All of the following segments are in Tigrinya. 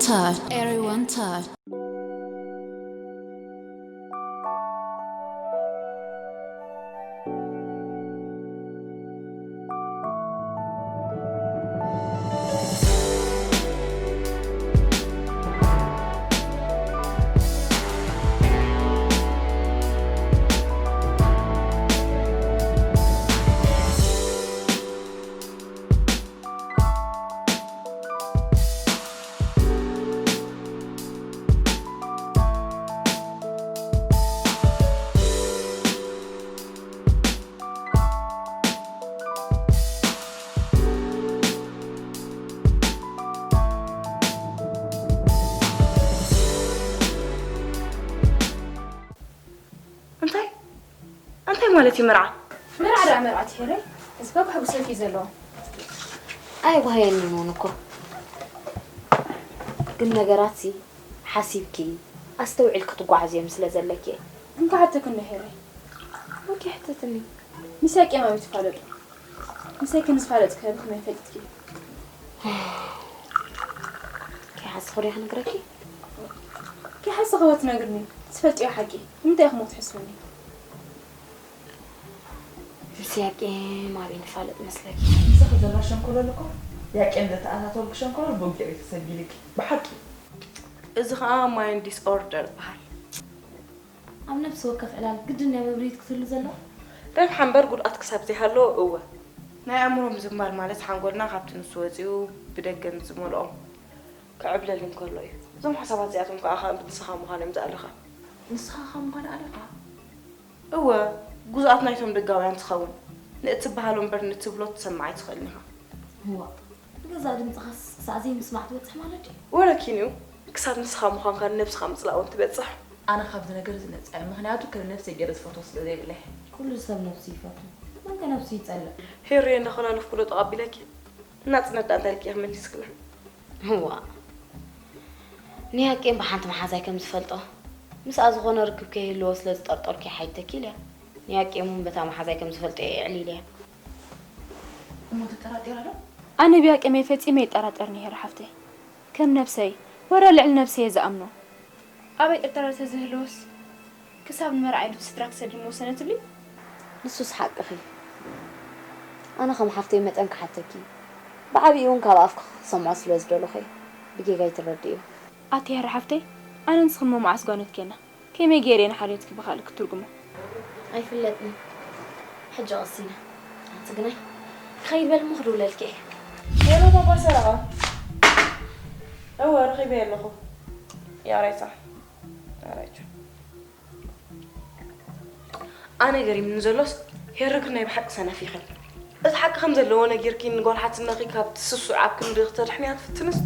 Touch. Everyone touch. እንታይ እንታይ ማለት እዩ መርዓ? መርዓ ደኣ መርዓ ትሄረይ፣ እዚ እኳ ከሕጉሰኪ እዩ ዘለዎ። ኣየጓህየንን እውን እኮ፣ ግን ነገራት ሲ ሓሲብኪ ኣስተውዒልኪ ክትጓዓዚ እዮም ስለ ዘለኪ እየ። እንካ ሓተክ እንዶ ሄረይ። ኦኬ፣ ሕተትኒ። ምስ ያቄም ኣበይ ትፋለጡ? ምሳይ ከም ዝፋለጥኪ ብኸመይ ፈሊጥኪ? ከይሓስኹ ዶ ክነግረኪ? ከይሓሰኸ ወ ትነግርኒ። ትፈልጥዮ ሓቂ። ንምንታይ ኢኹም ትሕስውኒ? ምስ ያቄም ኣበይ ንፋለጥ መስለኪ? ንስኺ ዘለዋ ሸንኮለል እኮ ያቄም ዘተኣታተወልኪ ሸንኮለል ቦጊዕ እዩ ተሰጊልኪ። ብሓቂ። እዚ ኸኣ ማይንድ ዲስኦርደር ይበሃል። ኣብ ነፍሲ ወከፍ ዕላል ግድን ናይ መብርሂት ክትህሉ ዘለዋ? ረብሓ እምበር ጉድኣት ክሳብ ዘይሃለዎ እወ። ናይ ኣእምሮ ምዝማር ማለት ሓንጎልና ካብቲ ንሱ ወጺኡ ብደገ ምስ ዝመልኦም ክዕብለል እንከሎ እዩ። እዞም ሓሳባት እዚኣቶም ከኣ ንስኻ ምዃን እዮም ዝኣልኻ። ንስኻ ካብ ምዃን ኣለኻ? እወ፣ ግዙኣት ናይቶም ደጋውያን ትኸውን። ንእትበሃሎ እምበር ንትብሎ ትሰምዕ ኣይትኽእልን ኢኻ። እዋ፣ ንገዛእ ድምፅኻስ ክሳዕ ዘይምስማዕ ትበፅሕ ማለት ድዩ? ወለኪን እዩ፣ ክሳብ ንስኻ ምዃንካ ንነብስኻ ምጽላእ እውን ትበጽሕ። ኣነ ካብዚ ነገር እዚ ነጻ እየ፣ ምኽንያቱ ከም ነብሰይ ገይረ ዝፈትዎ ስለ ዘይብለይ። ኩሉ ሰብ ነብሱ ይፈቱ፣ መን ከ ነብሱ ይጸልእ? ሄሩየ እንዳኾላለፍኩ ዶ ተቐቢለኪ? ናጽነት ደኣ እንታይ ኢልኪ ኢኺ መሊስክላ? እዋ፣ ንያቄም ብሓንቲ መሓዛይ ከም ዝፈልጦ፣ ምስኣ ዝኾነ ርክብ ከይህልዎ ስለ ዝጠርጠርኩ እየ ሓይተኪ ኢለያ። ንያቄም እውን በታ መሓዛይ ከም ዝፈልጦ እየ ኣዕሊለያ። እሞ ትጠራጠራ ዶ? ኣነ ብያቄመይ ፈጺመ ይጠራጠር ነይረ ሓፍተይ። ከም ነብሰይ ወረ ልዕሊ ነብሰይ እየ ዝኣምኖ። ኣበይ ጥርጠራ ተዝህልዎስ ክሳብ ንመርዓ ኢሉ ስድራ ክሰድድ ምወሰነ ትብሊ? ንሱስ ሓቅኺ። ኣነ ከም ሓፍተይ መጠን ክሓተኪ፣ ብዓቢኡ እውን ካብ ኣፍኪ ክሰምዖ ስለ ዝደለኹ እየ። ብጌጋ ኣይትረድእዮ። ኣቲ ሄሪ ሓፍተይ፣ ኣነ ንስኽን መዓስ ጓኖት ኬና? ከመይ ገይረ እየ ንሓልዮትኪ ብኻልእ ክትርጉሞ? ኣይፍለጥን። ሕጂ ቀስ ኢና። ኣቲ ግናይ ክኸይድ በል እሞ ክድውለልኪ እየ። ሄሎ ባባ ሰረቐ። እወ ረኺበዮ ኣለኹ። ያራይታ። ያራይታ። ኣነ ገሪምኒ ዘሎስ ሄሪ ግን ናይ ብሓቂ ሰነፍ ኢኺ። እቲ ሓቂ ከም ዘለዎ ነጊርኪ ንጓል ሓትነኺ ካብቲ ስሱዕ ኣብ ክንዲ ክተድሕንያ ትፍትንስ?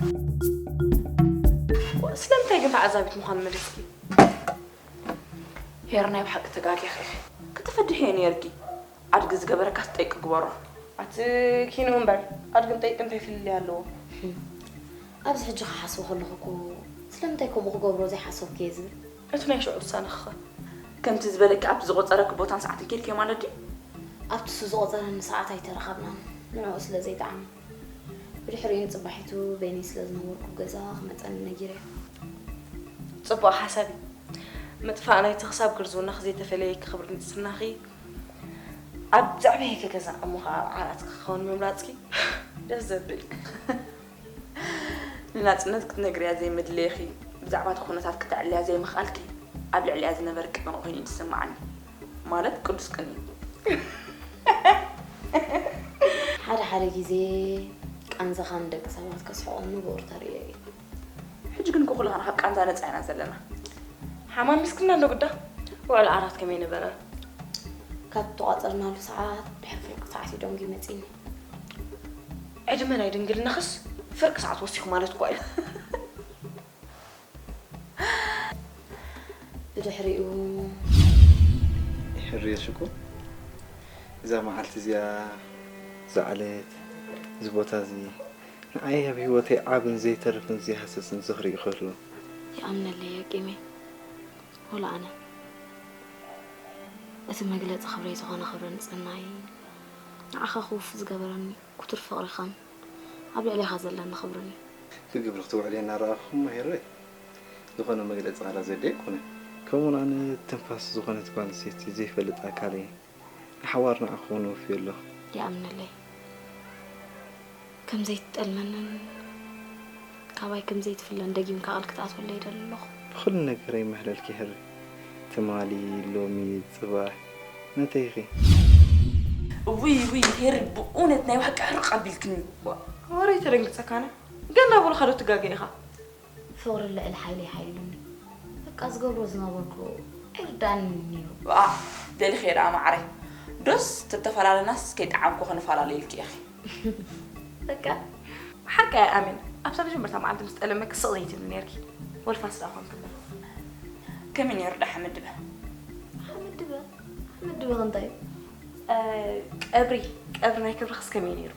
ስለምንታይ ግን ተዓዛቢት ምዃን መሪጽኪ? ሄሪ ናይ ብሓቂ ተጋጊኺ ኢኺ። ከተፈድሕዮ ነይርኪ። ኣድጊ ዝገበረካስ ጠይቂ ግበሮ። ኣቲ ኪኑ እምበር ኣድግን ጠይቂ እንታይ ፍልልይ ኣለዎ? ኣብዚ ሕጂ ክሓስቦ ከለኹ እኮ ስለምንታይ ከምኡ ክገብሮ ዘይሓሰብኩ እየ ዝብል። እቲ ናይ ሽዑ ውሳነኺ ኸ? ከምቲ ዝበለኪ ኣብቲ ዝቖጸረኪ ቦታን ሰዓትን ኬድክዮ ማለት ድዩ? ኣብቲ እሱ ዝቖጸረኒ ሰዓት ኣይተራኸብናን፣ ንዕኡ ስለ ዘይጠዓመ። ብድሕሪኡ ንጽባሒቱ በይነይ ስለ ዝነበርኩ ኣብ ገዛ ክመጸኒ ነጊረዮ። ጽቡቕ ሓሳብ እዩ። ምጥፋእ ናይቲ ክሳብ ግርዝውናኺ ዘይተፈለየኪ ክብሪ ንጽህናኺ ኣብ ዘዕበየኪ ገዛ እሞ ኸኣ ኣብ ዓራትኪ ክኸውን ምምራጽኪ ደስ ዘብል እዩ። ንናጽነት ክትነግርያ ዘይምድለየኺ፣ ብዛዕባ እቲ ኩነታት ክተዕልያ ዘይምኽኣልኪ ኣብ ልዕሊኣ ዝነበረ ቅንኢ ኮይኑ እዩ ዝስምዓኒ። ማለት ቅዱስ ቅንኢ። ሓደ ሓደ ግዜ ቃንዛኻ ንደቂ ሰባት ከስሕቖም ንቡር ተርእዮ እዩ። ሕጂ ግን እኮ ኩላህና ካብ ቃንዛ ነጻ ኢና ዘለና። ሓማም ምስክና እንዶ ግዳ ውዕል ዓራት ከመይ ነበረ? ካብ ተቋጸርናሉ ሰዓት ድሕሪ ፍርቂ ሰዓት እዩ ደንጉዩ መጺኒ። ዕድመ ናይ ድንግልናኽስ ፍርቂ ሰዓት ወሲኹ ማለት እኳ እዩ። ብድሕሪኡ ይሕርየሽ እኮ እዛ መዓልቲ እዚኣ፣ እዛ ዕለት፣ እዚ ቦታ እዚ ንዓይ ኣብ ህይወተይ ዓብን ዘይተርፍን ዘይሃሰስን ዝኽሪ እዩ ክህሉ። ይኣምነለይ ያቄመይ፣ ወላ ኣነ እቲ መግለጺ ክብረይ ዝኾነ ክብሪ ንጽህናይ ንዓኻ ክውፍ ዝገበረኒ ክቱር ፍቕርኻን ኣብ ልዕሌኻ ዘለኒ ክብርን እዩ። ክገብር ክትውዕል እየ እናረኣኹ እሞ ሄረይ። ዝኾነ መግለጺ ቃላት ዘድልዮ ኣይኮነን። ከምኡውን ኣነ ትንፋስ ዝኾነት ጓል ኣንስተይቲ ዘይፈልጥ ኣካል እየ። ንሓዋር ንዓ ክኾን ወፍየ ኣለኹ። ይኣምነለይ። ከም ዘይትጠልመንን ካባይ ከም ዘይትፍለን ደጊምካ ቃል ክትኣትወለይ ይደሊ ኣለኹ። ብኹሉ ነገረይ ይምሕለልኪ ሄሪ። ትማሊ፣ ሎሚ፣ ጽባሕ፣ መተይኺ? እውይ፣ እውይ፣ ሄሪ፣ ብእውነት ናይ ብሓቂ ሕርቕ ኣቢልክኒ። ዋ፣ ወረ ኣይተደንግጸካነ። ገና በሉኻ ዶ ትጋገ ኢኻ? ፍቕሪ ልዕሊ ሓይለይ ሓይሉኒ። በቃ ዝገብሮ ዝነበርኩ ኣይርድኣንን ነይሩ። ዋ፣ ደሊኺ ደኣ መዓረይ። ዶስ ተተፈላለናስ ከይጠዓምኩ ክንፈላለ ኢልኪ ኢኺ። በቃ። ሓቂ እያ ኣሜን። ኣብታ መጀመርታ መዓልቲ ምስ ጠለመኪ ስቕ ዘይትብሊ ነይርኪ። ወልፋስ ደኣ ኮንኪ እምበር። ከመይ ነይሩ ደኣ ሓመድበ? ሓመድበ? ሓመድበ እንታይ እዩ? እ፣ ቀብሪ፣ ቀብሪ ናይ ክብርኽስ ከመይ ነይሩ?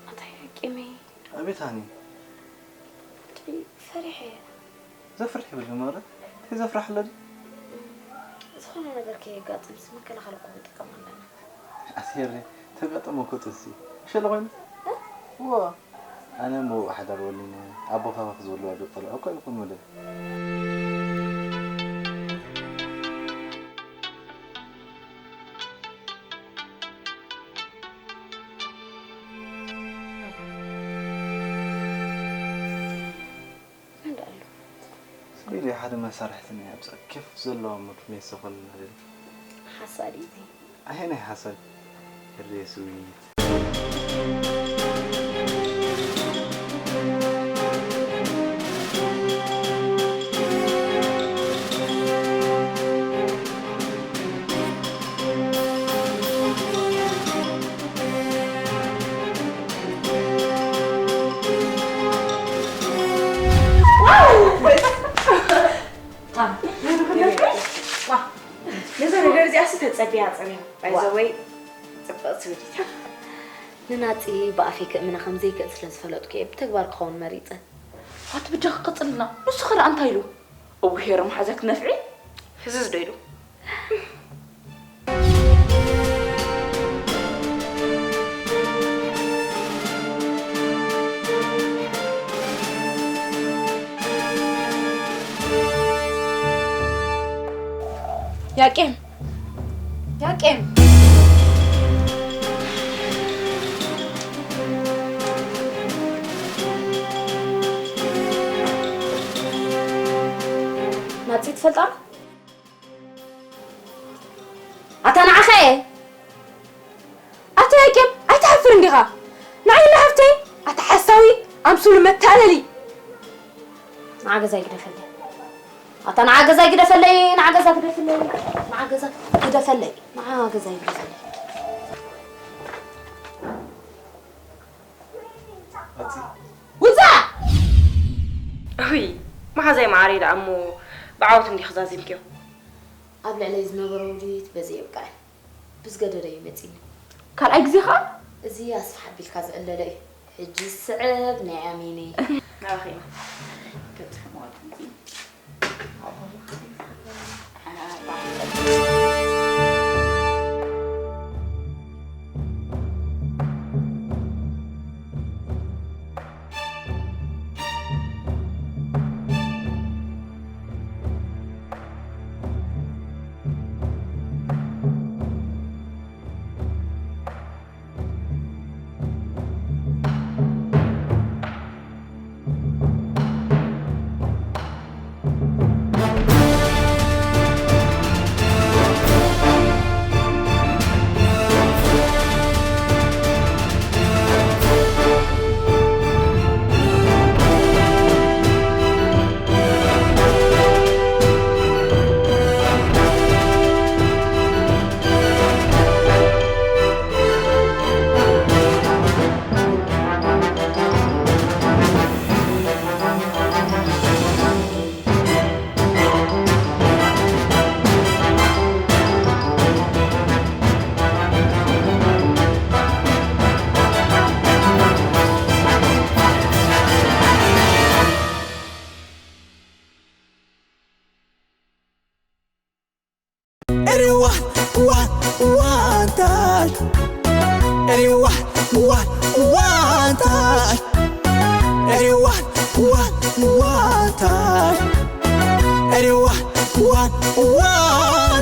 ኣታ ሓኪመይ። ኣቤት ሃኒ። እንድዒ ፈሪሐ እየ። ዘፍርሕ የብልክን ማለት? እንታይ ዘፍርሕ ኣሎ ድዩ? ዝኾነ ነገር ከየጋጥምስ መከላኸሊ እኮ ክንጥቀም ኣለና። ኣቲ ሄሪ፣ ተጋጠመ እኮ ጥንሲ። እሸለ ኮይኑ? እ? እዋ። ኣነ ምውእ ሓዳር ወኒነ፣ ኣቦ ፋፋ ክዝብልዋ ዶ ጸልዖ እኮ ይኹን ወደ። መን ደኣ ኣሎ? ስቢል ሓደ መሳርሕቲ ናይ ኣብዛ ኬፍ ዘለዋ መክሜስ ዝኾነ ማለት እዩ። ሓሳድ እዩ። ኣየናይ ሓሳድ? ህርየ ስዊት። ነዛ ነገር እዚኣስ ተጸቢያ ጸቢያ። ባይ ዘ ወይ ጽብቕቲ ወዲታ። ንናጺ ብኣፈይ ከእምና ከም ዘይክእል ስለ ዝፈለጥኩ እየ ብተግባር ክኸውን መሪጸ። ኣቲ ብጃኺ ቀጽልና። ንሱ ኸ ደኣ እንታይ ኢሉ? እው ሄረ መሓዛ ክትነፍዒ? ሕዝዝ ዶ ኢሉ? ያቄም! ያቄም! ናጺ ትፈልጣ? ኣታ ንዓኸ እየ። ኣታ ያቄም፣ ኣይትሓፍርን ዲኻ? ንዓይ እንዳ ሓፍተይ፣ ኣታ ሓሳዊ፣ ኣምሱሉ መታለሊ። ንዓ ገዛይ ግደፈለይ። ኣታ ንዓ ገዛይ ግደፈለይ፣ ንዓ ገዛ ግደፈለይ፣ ንዓ ገዛ ግደፈለይ፣ ንዓ ገዛይ ግደፈለይ። ኣቲ ውጻእ! እሁይ፣ መሓዛይ መዓረይ ደኣ እሞ ብዓወት እንዲኺ ዛዚምክዮ። ኣብ ልዕለይ ዝነበረ ውዲት በዚ የብቅዐ። ብዝገደደ እዩ መጺኒ። ካልኣይ ግዜ ኸኣ? እዚ ኣስፍሕ ኣቢልካ ዝዕለለ እዩ። ሕጂ ዝስዕብ ናይ ኣሜነይ። ናባኺ ኢና። ከብጽሑ መዋል። Everyone, one, one time. Everyone, one, one time. Everyone, one, one time. Everyone, one, one.